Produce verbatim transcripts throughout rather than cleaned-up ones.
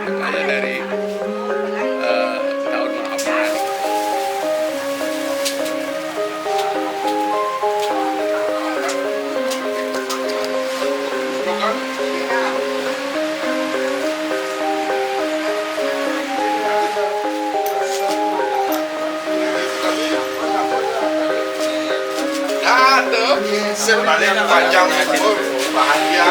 Makanya dari, eh, tahun berapa? Nah, tuh, sebenarnya panjang umur, bahagia.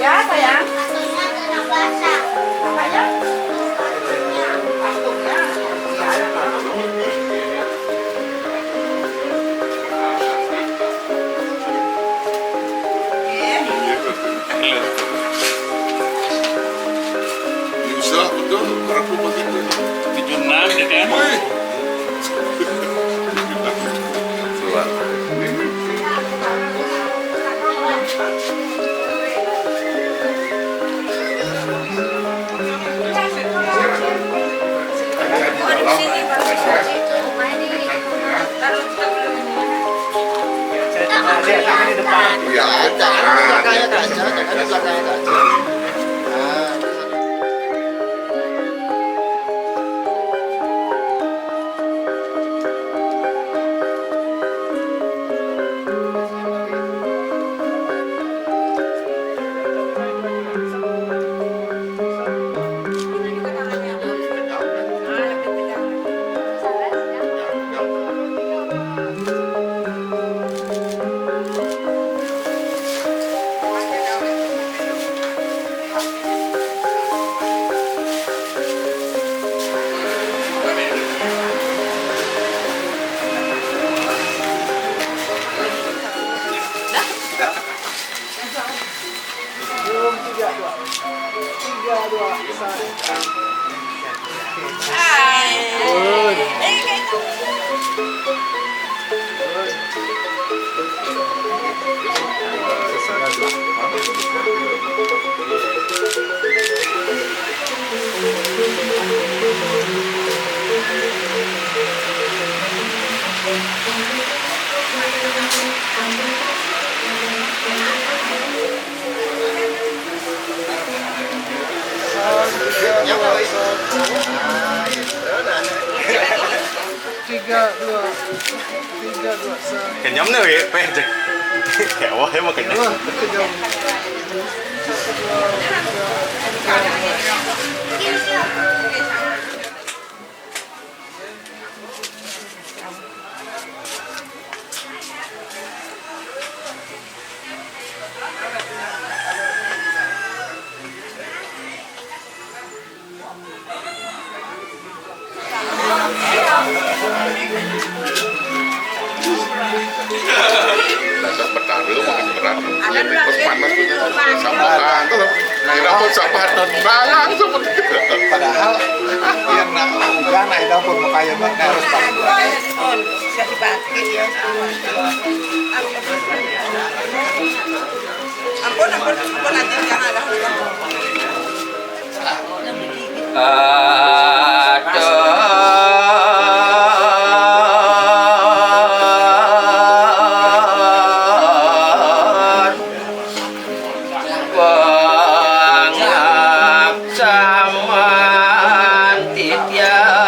Ya, sayang. Apanya? Bisa, betul, aku pakai tuh. Tujuh enam, ya, kan? Wih. Keluar. Iya, ada. Ada belakangnya kaca, ada belakangnya kaca. Nah, terus ada. Belum, tiga, dua. Tiga, dua, satu. Tiga, dua. Tiga, dua, satu. Kenyam nih, Wi. Peh, cek. Ya, wah, emang kenyam. Wah, kenyam. Pas panas gitu, sampah kantor, nah, itu sampah dan barang seperti itu. Padahal yang nak udah, nah, itu pun makanya, Mbak, nah, harus pakai. Ampun, ampun, ampun, ampun, ampun, ampun, ampun. Atur pangaksaman titiang.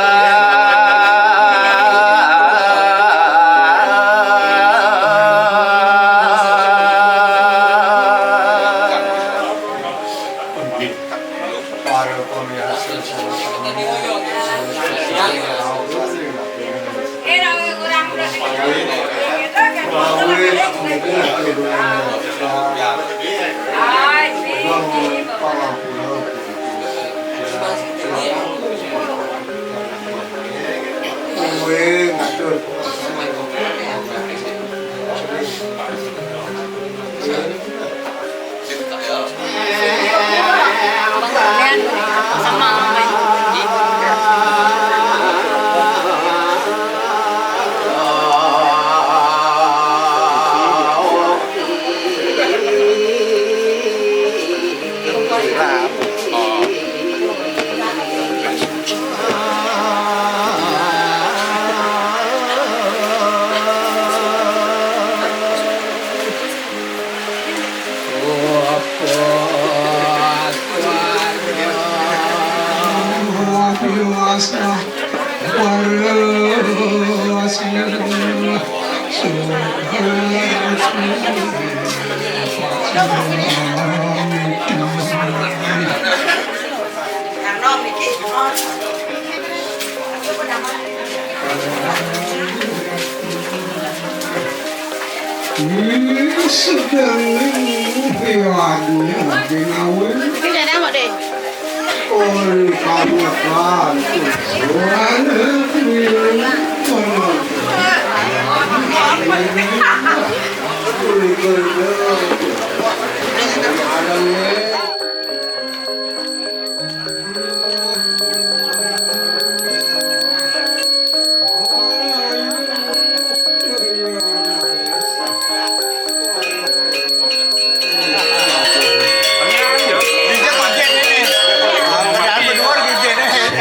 Sedang hewannya lagi ngawin. Tidak ada, Mak, deh. Oi, kamu kan. Suara.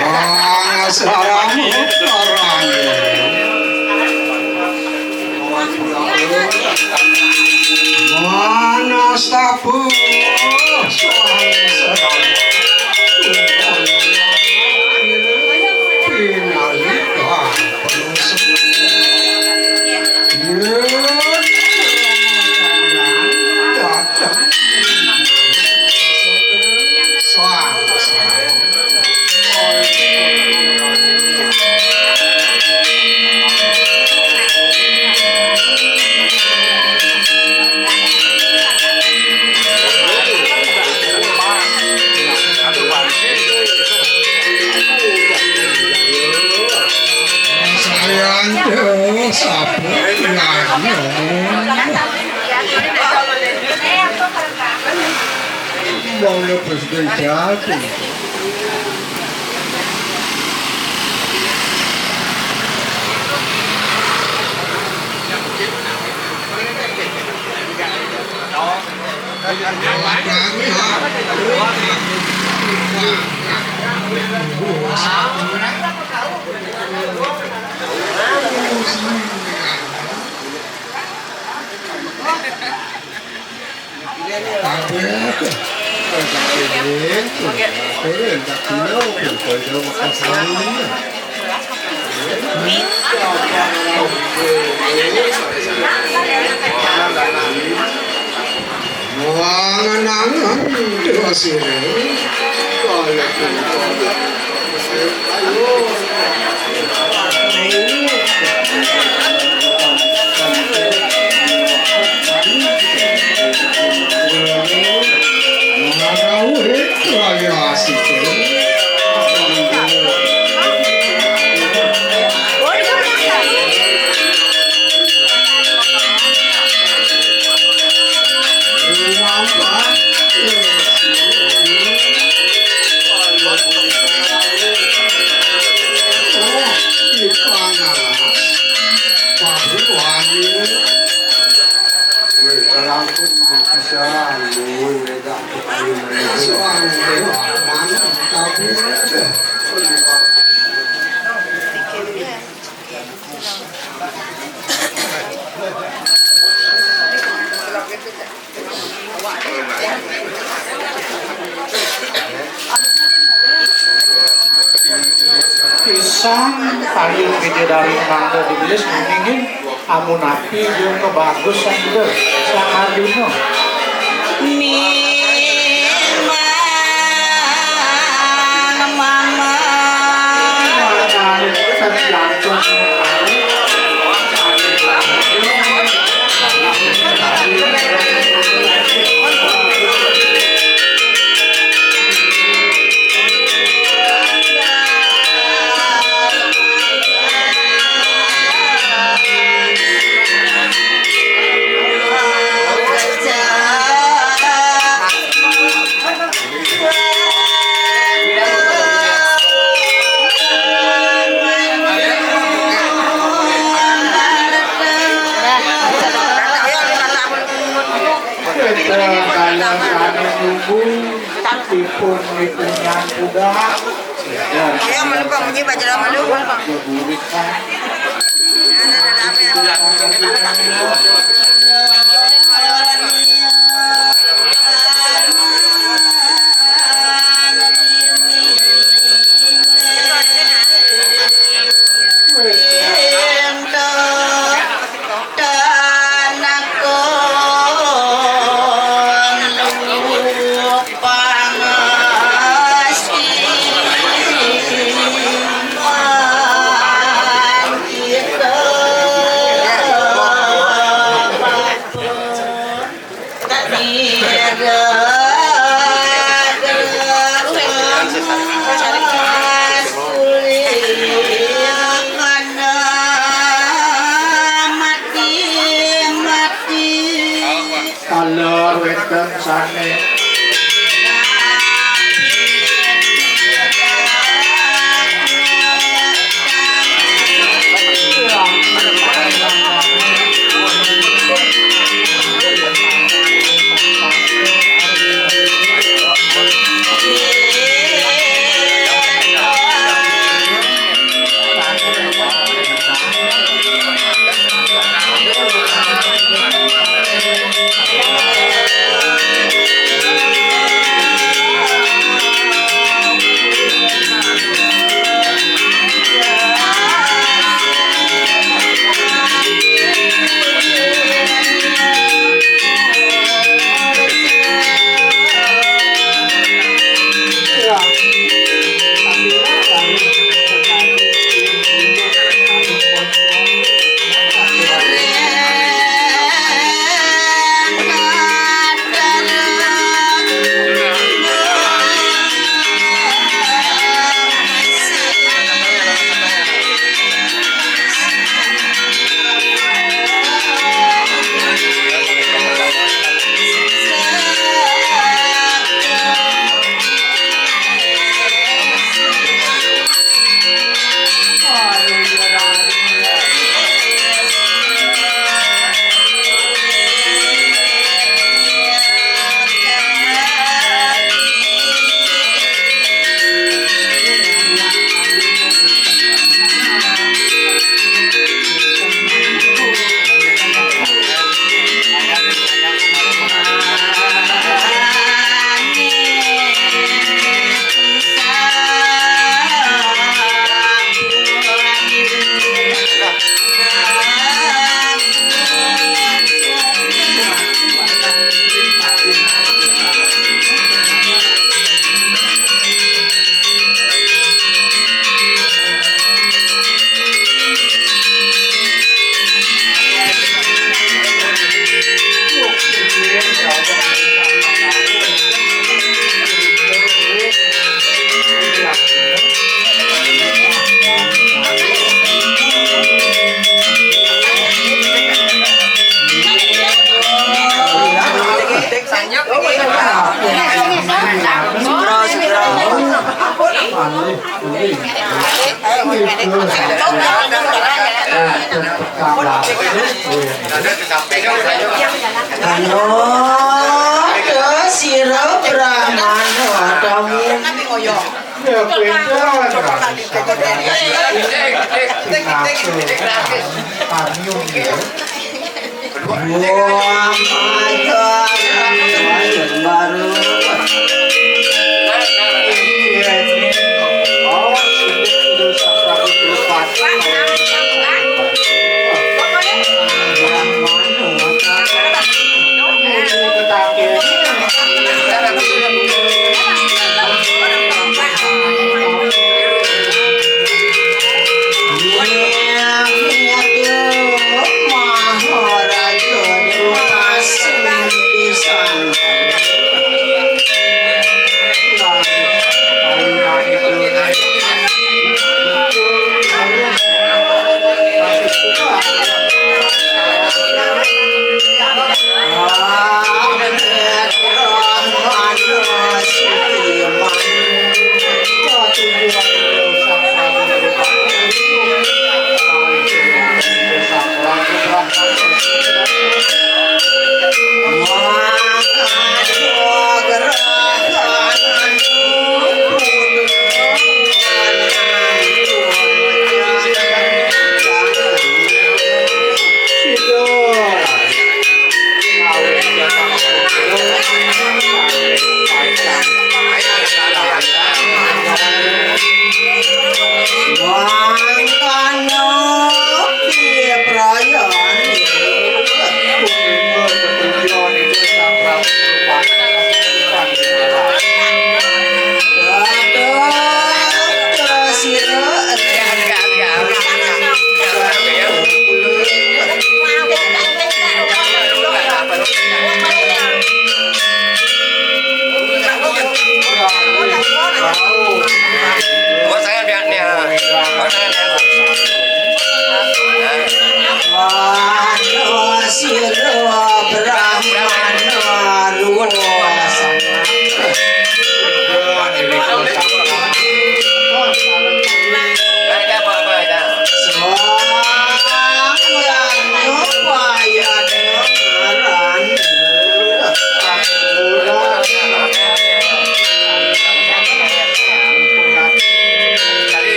Wah, sekarang orang. Mana sapu? Suami sekarang. Pinalik. Sayang, sapu, ya, ya. Mau lepas dari jatuh. Wah, ngenangan dewa sini. Sang payu bidadari mangda dilis nguningin amun api jeung kebagus sangda sang Arjuna. Miman mama. Kita kalian kami nunggu ipun ipunnya kuda. Ayo, menumpang uji baca lama lu. Ada, ada, ada, ada. Taler wénten sané. Halo, ke sira Brahmana tamu. Ya, pinter, Mas. Kenapa? Pariung gitu. Buang aja, baru. Iya, ini. Oh, ini udah sampai.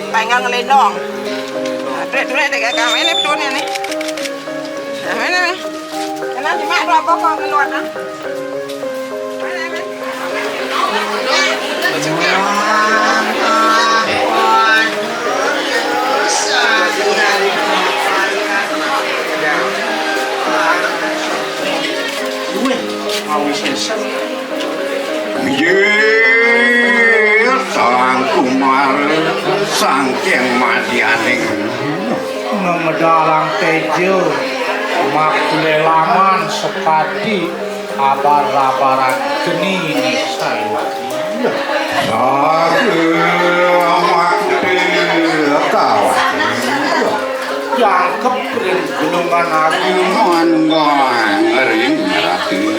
Paling nggak ngelendong. Nah, duit, duit deh, kakak. Ini betul nih, nih. Nah, ini, nih. Kena cuma dua pokok keluar, nah. Ini, nih. Wih, mau sesem. Injil Sang Kumar, Sang Hyang Madyaning. Ngemedalang tejo, makulelaman sekadi abar-abaran geni nisan. Sage amakti kawan. Jangkep ring gelungan agung. Anu ngering ratu.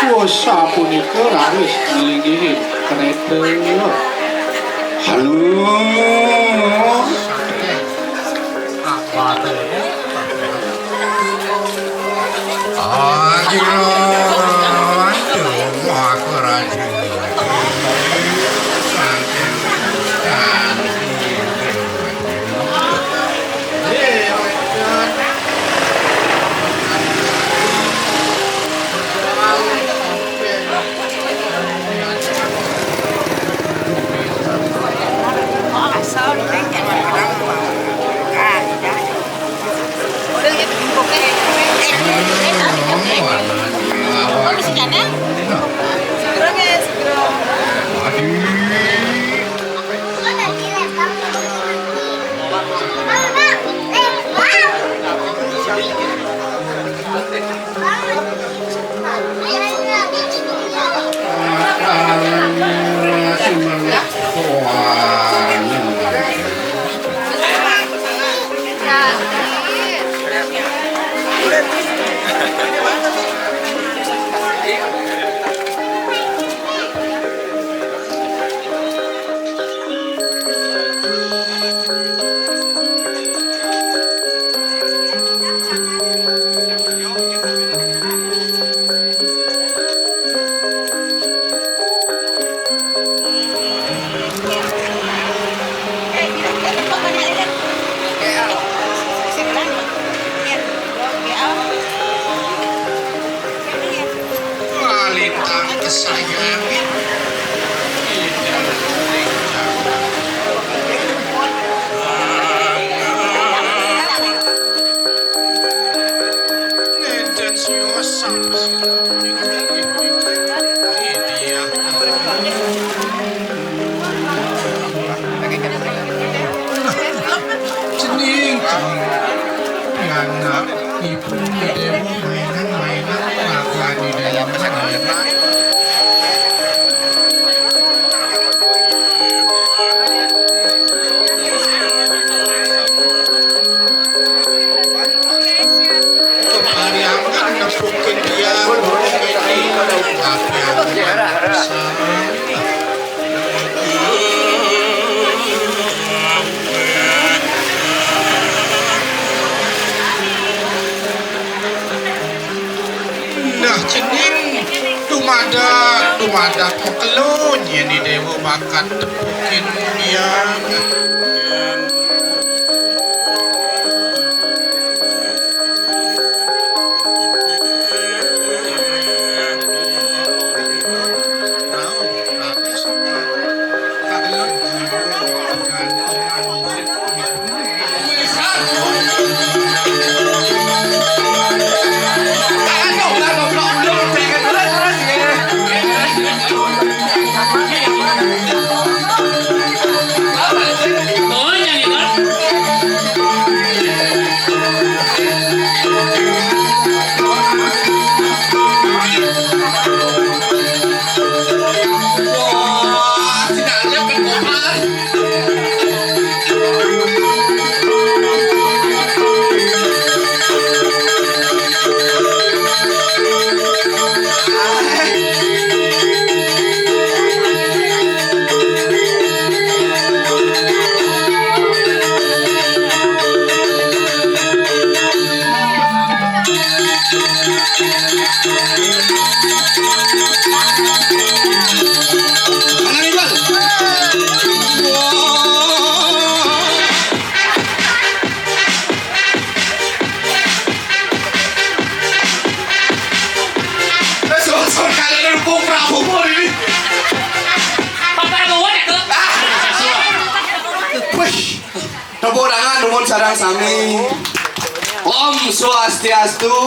Wah, sapunika raris nglinggihin kereta. Halo. Ajiran Makaraja. Malintang kesayangan. Nenten siosap. Cening, cening. Pianak ibu dewa mainan-mainan kelakuan di dalam sana. Hari angkat nepukin dia, tapi angkat. Nah, cening dumadak, dumadak makelo nyeni dewa bakat tepukin biang. Tepuk tangan dumun sareng sami. Om Swastiastu.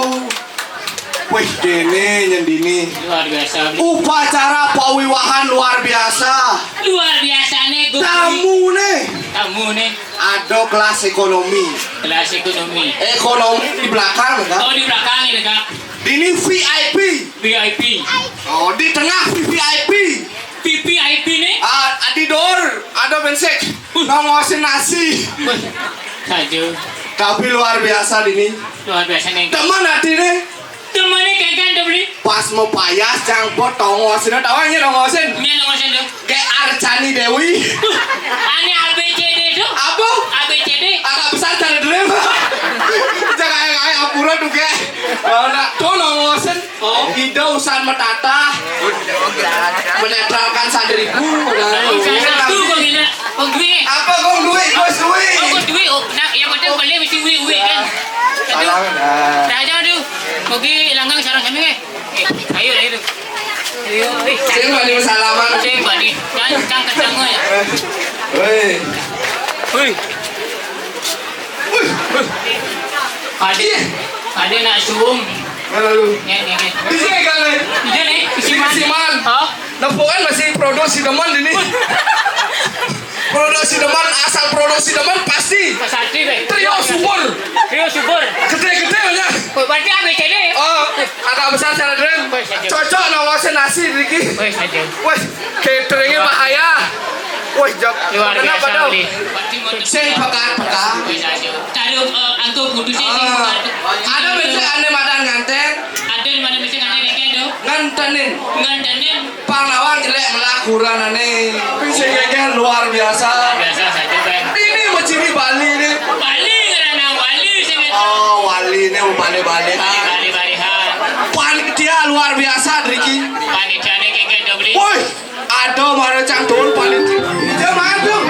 Wih, kéné nyendini. Luar biasa. Upacara pawiwahan luar biasa. Luar biasané, Gus. Tamuné. Tamuné. Ada kelas ekonomi. Kelas ekonomi. Ekonomi di belakang, kan? Oh, di belakang ini, Kak. Ini V I P. V I P. Oh, di tengah V V I P. V V I P nih. Ah, di dor ada bensek. Nongosin nasi. Wih, saja. Tapi luar biasa dini. Luar biasa nih. Teman hati nih. Temannya kagak ada beli. Pas mau payas jangpot tongosin, tahu aja tongosin. Ini tongosin tuh. Kayak Arcani Dewi. Ini A B C D tuh. Apa? A B C D. Agak besar cara dulu. Jangan kayak ampura tuh kayak. Mana tuh tongosin. Oh. Ida usan metatah. Menetralkan sandriku. Nah, salah satu Bang Ina. Bang Dwi. Apa Bang Dwi? Bos Dwi. Oh, Bos Dwi. Oh, nah, yang penting beli mesti wi wi kan. Aduh. Salah, nah. Nah, aja aduh. Bagi langgang sarang kami nih. Ayo, ayo. Ayo, eh. Sing bani salaman. Sing bani. Jangan cang kecang ya. Woi. Woi. Ada, ada nak suum. Mana lu? Nih, nih, nih. Bisa kali. Bisa nih. Ini kesiman. Hah? Nepukan masih produksi teman ini. Produksi teman, asal produksi teman pasti. Pas hati deh. Trio subur. Trio subur. Gede-gede banyak. Berarti A B C D. Oh, agak besar cara dren. Wes, aja. Cocok nongosin nasi, Riki. Wes, aja. Wes, cateringnya bahaya. Wes, jok. Luar biasa, Beli. Sing pekat-pekat. Wes, aja. Cari, eh, antuk kudu sih, sing pekat. Ada beda ane madan nganten. Ada di mana bisa nganten, nganten, tuh? Ngantenin. Ngantenin. Pahlawan jelek melak kurang ane. Sing geger luar biasa. Biasa saja, Bang. Ini menciri Bali nih. Bali, karena Bali, sih. Oh, Bali ini Bali-Bali. Bali-Bali, ha. Panitia luar biasa, Riki. Panitiane kagak ada beli. Woi, ada mana cang turun panitia. Dia mana tuh?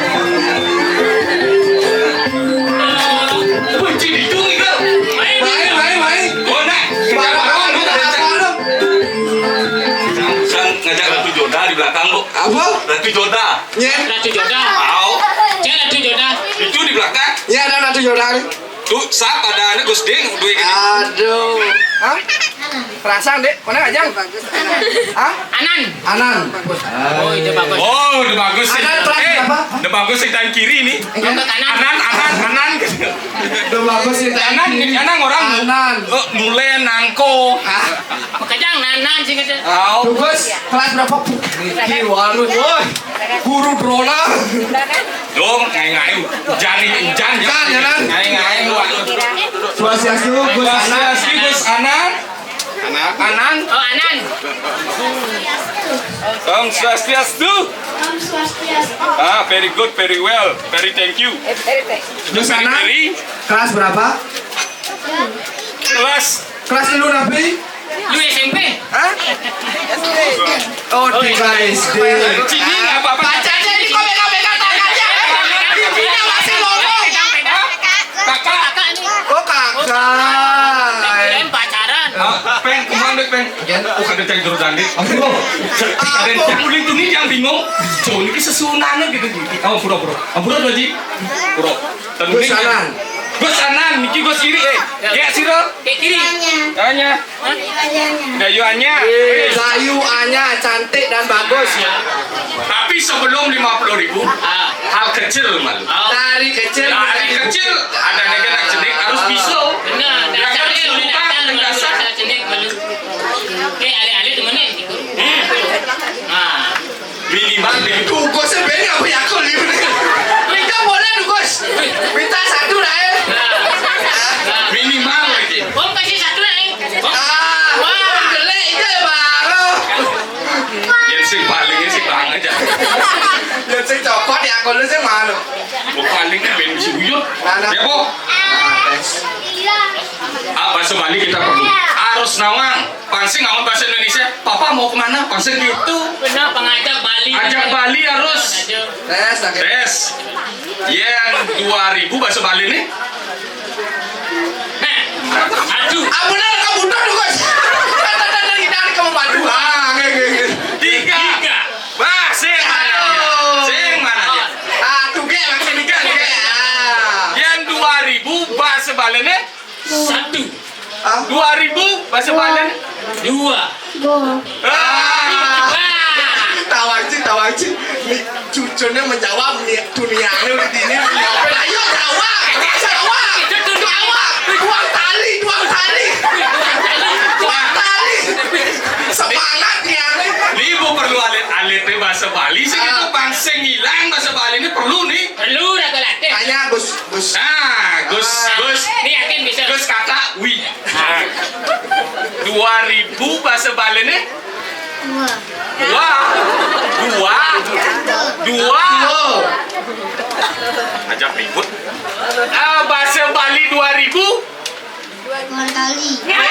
Woi, ciri itu, Rika. Main, main, main. Oh, nah. Apa, apa, apa, apa? Sang ngajak Ratu Joda di belakang, Bu. Apa? Ratu Joda. Nyen. Ratu Joda. Au. Cek Ratu Joda. Itu di belakang. Nyen ada Ratu Joda nih. Tuh, sap ada anak Gus Ding, duit gini. Aduh. Hah? Perasaan, Dek. Mana aja? Hah? Anan. Anan. Oh, itu bagus. Oh, udah bagus sih. Anan terakhir apa? Udah bagus sih tangan kiri ini. Yang ke kanan. Anan, Anan, Anan. Udah bagus sih tangan kiri. Anan orang. Anan. Oh, mulai nangko. Ah. Makanya nanan sih kata. Au. Tuh, Gus, kelas berapa? Niki, waduh, woi. Guru Drona. Dong, ngai-ngai. Hujan nih, hujan. Hujan, ya, Nan? Ngai-ngai, waduh. Swastiastu, Gus Anan. Swastiastu, Gus Anan. Anan. Oh, Anan. Om Swastiastu. Om Swastiastu. Ah, very good, very well. Very thank you. Gus Anan, kelas berapa? Kelas. Kelas telu napi? Lu S M P? Hah? Oh, tiga S D. Cini nggak apa-apa. Pacarnya ini kok bengkak-bengkak tangannya? Pipinya masih longkong. Kakak. Kakak nih. Oh, kakak. Kirain pacaran. Ah, peng, kemana deh, peng? Oh, kada cari juru dandi. Aduh. Kada cari kulit ini yang bingung. Jauh ini sesuunan gitu. Oh, pura-pura. Ampura, Haji. Pura. Gus Anan. Gus Anan, niki Gus kiri, eh. Ya, sira. Kayak kiri. Tanya. Hah? Dayuannya. Eh, Dayuannya cantik dan bagus. Tapi sebelum lima puluh ribu, ah, hal kecil malu. Oh. Dari kecil. Dari kecil, ada negara jenik harus bisa. Benar. Dasarnya dasar, dasar jenik malu. Oke, alih-alih temennya. Hmm. Nah. Minimal nih. Tuh, Gus, sebenarnya apa ya, aku liur nih? Minta boleh tuh, Gus. Minta satu lah, eh. Minimal lagi. Om kasih satu lah, eh. Ah, wah, jelek itu ya, Bang. Yang sing paling sing banget ya. Yang sing copot ya, aku lu sing mana? Oh, paling kan ben sing uyut. Mana? Ya, Bu? Ah, tes. Ah, bahasa Bali kita perlu. Harus nawang. Pansing ngomong bahasa Indonesia, "Papa mau kemana?" Pansing gitu. Benar, pengajak Bali. Ajak Bali harus. Aduh. Tes, lagi. Tes. Yang dua ribu bahasa Bali nih. Nah, aduh. Apa dah kamu dah, Gus? Kata-kata dari kita kamu bantu. Ah, oke, oke, oke. Tiga. Tiga. Bah, sing mana dia? Aduh. Sing mana dia? Aduh, ge, makin ge, ge. Ah. Satu. Hah? Dua ribu, bahasa Bali. Dua. Dua. Ah. Tawang cing, tawang cing. Ni cucune menjawab ni dunia ni udah dini. Ayo, jawab. Jawab. Jawab. Dua kali, dua kali. Dua kali. Semangat ya. Ni ibu perlu alit-alit nih bahasa Bali sih gitu. Pang sing ilang bahasa Bali ini perlu nih. Perlu dah latih. Tanya Gus, Gus. Nah, Gus, Gus. Ini yakin bisa. Gus kakak, wih. Dua ribu bahasa Bali nih? Dua. Dua. Dua. Dua. Ajak ribut. Ah, bahasa Bali dua ribu? Dua kali. Yeay.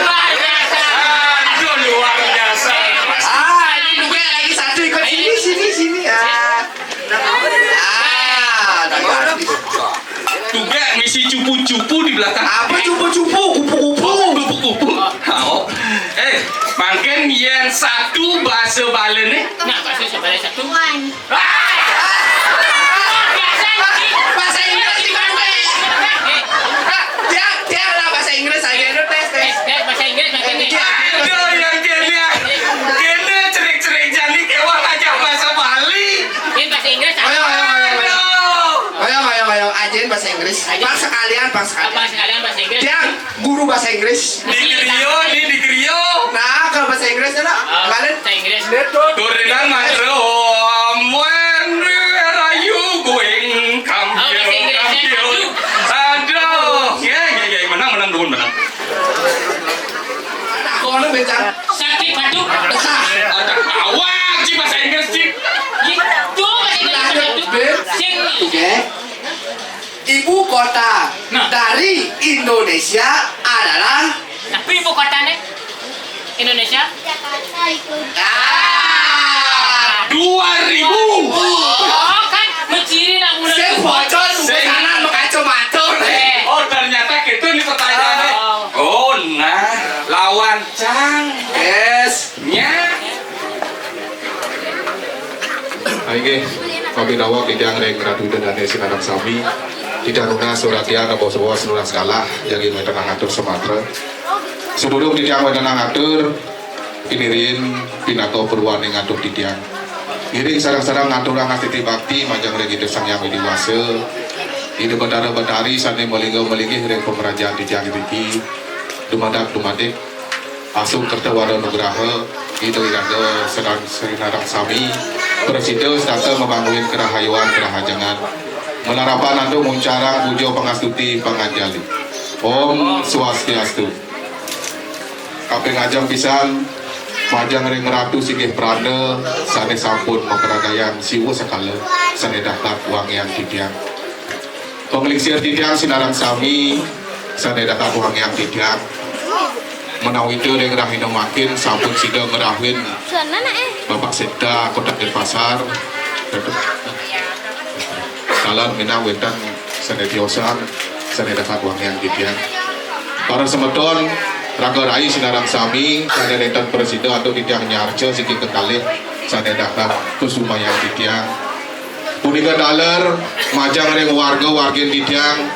Luar biasa. Ah, itu luar biasa. Ah, ini juga lagi satu ikut sini, sini, sini. Ah. Ah, ada gratis. Tuh, Bek, misi cupu-cupu di belakang. Apa cupu-cupu? Kupu-kupu. Kupu-kupu. Oh. Eh, mangkin yen satu bahasa Bali nih. Nah, bahasa Bali satu. Wan. Ah! Bahasa Inggris. Bahasa Inggris di mana? Tiang, tiang lah bahasa Inggris aja. Aduh, tes, tes. Tes, tes bahasa Inggris mangkin nih. Aduh, yang kene. Kene cerik-cerik jani kewang aja bahasa Bali. Ini bahasa Inggris. Ayo, ayo, ayo, ayo. Ayo, ayo, ayo, ajain bahasa Inggris. Ajain. Pang sekalian, pang sekalian. Pang sekalian bahasa Inggris. Tiang, guru bahasa Inggris. Di Krio, ini di Krio. Nah, kalau bahasa Inggris, nah, kalian bahasa Inggris. Turunan Mas Rom, when, where are you going? Come here, come here. Aduh, ya, ya, ya, menang, menang, dukun, menang. Kono becak. Sakit batuk. Ada awak, Ci, bahasa Inggris, Ci. Itu bahasa Inggris. Sing. Oke. Ibu kota dari Indonesia adalah. Tapi ibu kotanya Indonesia? Jakarta itu. Ah, dua ribu. Oh, kan menciri nak mulai. Saya bocor, bukan sana, mau kacamata. Eh. Oh, ternyata gitu nih pertanyaannya. Oh. Oh, nah, lawan Cang. Yes. Nya. Inggih, pami daweg titiang ring Ratu Ida Dane sinareng sami. Titiang nunas suratian abawa-bawa nunas galah, jagi wénten ngatur samatra. Sadurung titiang wénten ngatur, pinirin pinaka purwaning ngatur titiang. Ngiring sareng-sareng ngaturang astiti bakti majeng ring Ida Sang Hyang Widi Wasa, Ida Betara Betari sané malingga malinggih ring pamrajan titiang niki. Dumadak dumadik Asung kerta wara nugraha, Ida Irangga sedang sinareng sami, prasida setata mabangun kerahayuan kerahajengan. Malarapan antuk muncarang puja pangastuti panganjali. Om Swastiastu. Kaping ajeng pisan, majeng ring Ratu Singgih Pranda, sané sampun mapragayan siwa sekala, sané dahat wangiang titiang. Panglingsir titiang sinareng sami, sané dahat wangiang titiang. Menawi ring rahina mangkin sampun sida ngrauhin Bapak Sekda Kota Denpasar. Taler minab wénten sané tiosan, sané dahat wangiang titiang. Para semeton, raga rai sinareng sami, sané nénten prasida antuk titiang nyarca siki kekalih, sané dahat kusumayang titiang. Punika taler majeng ring warga wargin titiang,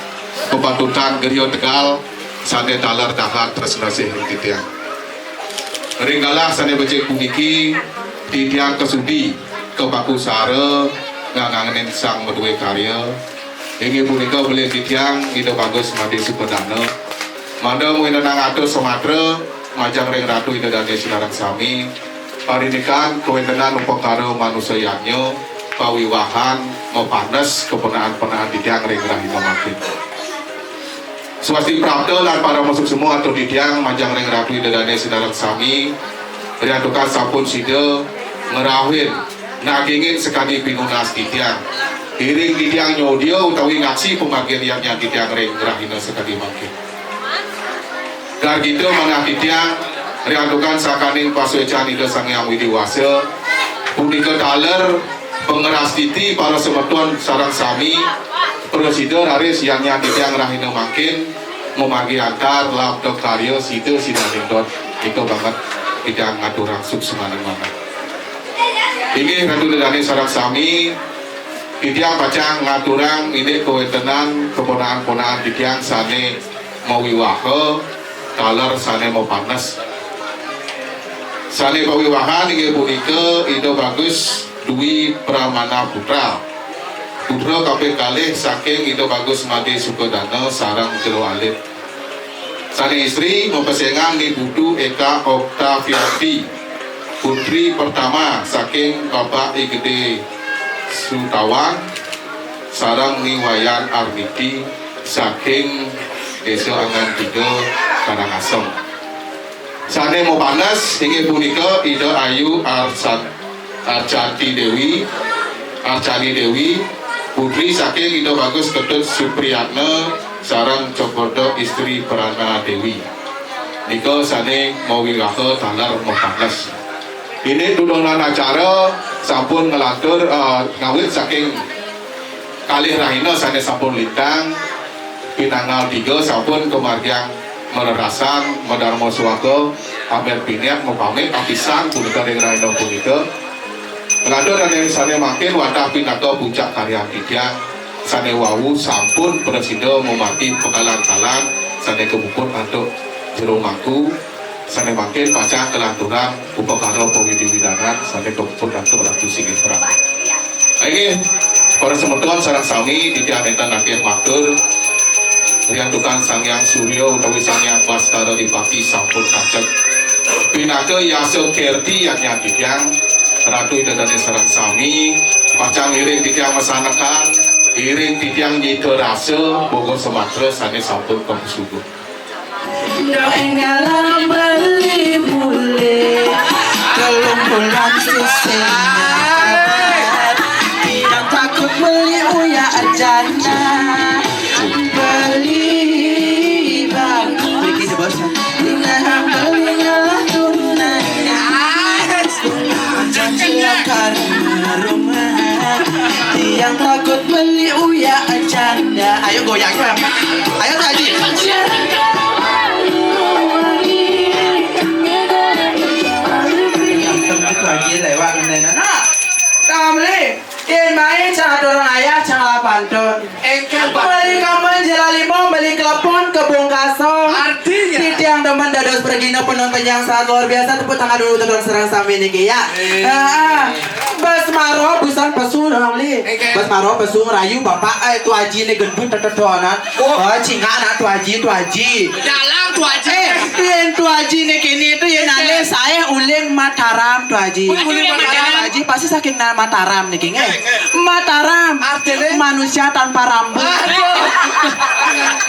pepatutan griya Tegal, sané taler dahat tresna sih ring titiang. Ring galah sané becik puniki, titiang kasudi kapakusara ngangangin sang madué karya. Inggih punika beli titiang Ida Bagus Madé Supadana. Mangda ngwéntenang atur samatra majeng ring Ratu Ida Dané sinareng sami. Parindikan kawéntenan upakara manusa yadnya, pawiwahan, mapanes, kaponakan-ponakan titiang ring rahina mangkin. Swasti prapta lan parama suksma atur titiang majeng ring Ratu Ida Dané sinareng sami. Riantukan sampun sida ngrauhin nagingin sakadi pinunas titiang. Iring titiang nyodia utawi ngaksi pamargin yadnya titiang ring rahina sakadi mangkin. Gargita manah titiang, riantukan sakaning pasuécan Ida Sang Hyang Widi Wasa, punika taler pangrastiti para semeton sareng sami, prasida raris yadnya titiang rahina mangkin, mamargi antar labda karya sida sinaning dot, ika banget titiang ngaturang suksmaning manah. Inggih Ratu Ida Dané sareng sami, Titiang pacang ngaturang indik kawéntenan keponakan-ponakan titiang sané mawiwaha, taler sané mapanes. Sané pawiwahan inggih punika Ida Bagus Dwi Pramana Putra, putra kaping kalih saking Ida Bagus Madé Sukadana sareng Jero Alit. Sané istri mapesengan Ni Putu Eka Oktavianti, putri pertama saking Bapak I Gedé Sutawang sareng Ni Wayan Armiti saking Désa Angan Tiga, Karangasem. Sané mapanes inggih punika Ida Ayu Arsan Arcanti Déwi, Arcani Déwi, putri saking Ida Bagus Ketut Supriyatna sareng Cokorda Istri Prana Déwi. Nika sané mawiwaha taler mapanes. Indik dudonan acara sampun nglantur, eh, ngawit saking kalih rahina sané sampun lintang, pinanggal tiga sampun kamargiang malerasan, madarma suaka, amit biniat, mapamit, kapisan punika ring rahina punika. Nglantur ring sané mangkin wantah pinaka puncak karyan titiang sané wau sampun prasida mamargi pakalan-kalan sané kapuput antuk jero mangku. Sané mangkin pacang kalanturang upakara pawidi-widanan sané kapuput antuk Ratu Singgih Prana. Inggih, para semeton sareng sami, titiang nénten akéh matur, riantukan Sang Hyang Surya utawi Sang Hyang Baskara Dipati sampun kacek. Pinaka yasa kerti yadnyan titiang, Ratu Ida Dané sareng sami, pacang iring titiang masanekan, iring titiang nyita rasa, boga samatra sané sampun kapasuguh. Dok enggalan beli mulih, telung bulan sisih. Tiang takut beli uyak janda, beli bang. Beli gitu, Bos. Tinggal beli ngalah tunai. Jangan celaka rumah. Tiang takut beli uyak janda. Ayo goyang, goyang. Ayo, Tuh Haji. Tuh Haji lewat, nenek. Nah, kamli. Yén mai cara aturang ayah, cara pantun. Éngkén, Pak. Beli kamen jela lima, beli klepon kebun kasong. Artinya? Titiang demen dados pragina penonton yang sangat luar biasa. Tepuk tangan dulu untuk sareng sami niki ya. Eh. Heeh. Bas maro busan pesu, Ramli. Éngkén. Bas maro pesu ngerayu bapak, eh, Tuh Haji né gendut tetedonan. Oh. Oh, cingak anak Tuh Haji, Tuh Haji. Dalang Tuh Haji. Eh, yén Tuh Haji né kéné to yén alih saé uling Mataram, Tuh Haji. Uling, uling Mataram. Tuh Haji pasti saking na-, Mataram niki nggih. Nggih, nggih. Mataram. Artiné? Manusia tanpa rambut. Aduh.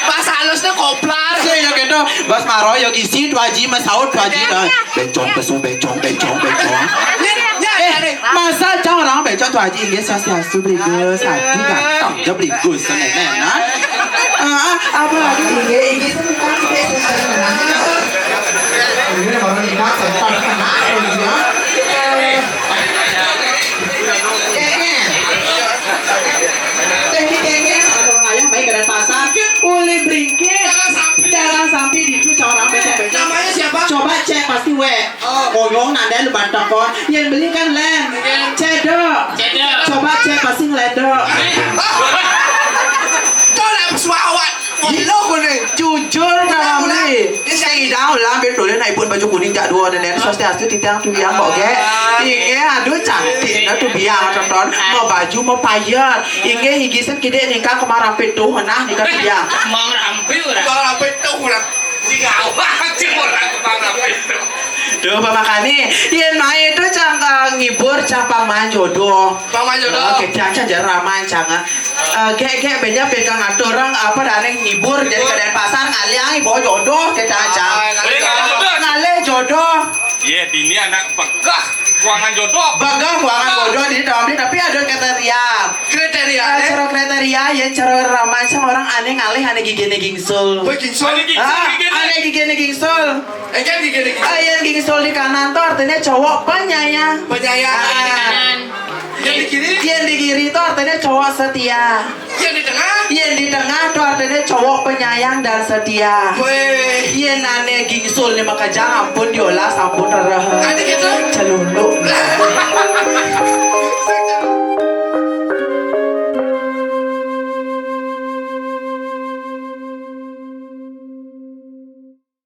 Bahasa halusnya koplar. Sing ya gitu. Bas maro ya gisi Tuh Haji, masaut Tuh Haji. Nggih. Bencong pesu, bencong, bencong, bencong. Nggih, nggih, eh, nggih. Masa cang orang bencong Tuh Haji, inggih swastiastu, beli gus, satu ganteng, ya beli gus, seneng, nah. Ah, apa lagi? Inggih, inggih, sebentar, inggih, sebentar. Ini orang nikah, sebentar, sebentar, ya. Kayaknya. Thank you, thank you. Orang ayam baik ke Denpasar. Uli bringkit. Jangan sampai. Jangan sampai di itu, orang bencong-bencong. Namanya siapa? Coba cek, pasti we. Oh. Ngoyong nanda lu bantakon. Yang beli kan lem. Iya. Cedok. Cedok. Coba cek pasti ngeledok. Tuh lah pesuawat. Ngopi lo kuning. Jujur nggak, Ramli? Ini saya idang lah, betul ya, nah, ibu baju kuning jak dua dan lain. Swastiastu, titiang, tubiang, mbok gek. Ah. Inggih, aduh, cantik nah tubiang, tonton. Mau baju, mau payet. Inggih, higisen kidik ningkang kemang rampit tuh, nah, ningkang tubiang. Kemang rampit, udah. Kemang rampit tuh, udah. Digawat, cuma orang tukang apa itu? Duh, pamakane, yén mai to cang, eh, ngibur cang pangman jodoh. Pangman jodoh. Oke, cang, cang, jarang ramai cang, eh. Eh, gek, gek, banyak pegang atur orang apa, dane ngibur, jadi ke Denpasar, ngaliang bawa jodoh, kita cang. Ah, ngalih jodoh. Ngalih jodoh. Iya, dini anak begah, buangan jodoh. Begah, buangan jodoh, dini tapi ada kriteria. Kriteria, eh, eh? Cara kriteria, ya, cara ramai sama orang ané ngalih, ané giginé gingsul. Woi, gingsul. Ané gingsul, ah, giginé. Ané giginé gingsul. Eh, kan giginé gingsul. Ah, yang gingsul di kanan tuh artinya cowok penyayang. Penyayang. Ah. Yang di kiri? Yang di kiri tuh artinya cowok setia. Yang di tengah? Yang di tengah tuh artinya cowok penyayang dan setia. Woi. Yang ané gingsul nih makanya ampun diolah sampun rereh. Tadi gitu? Celun.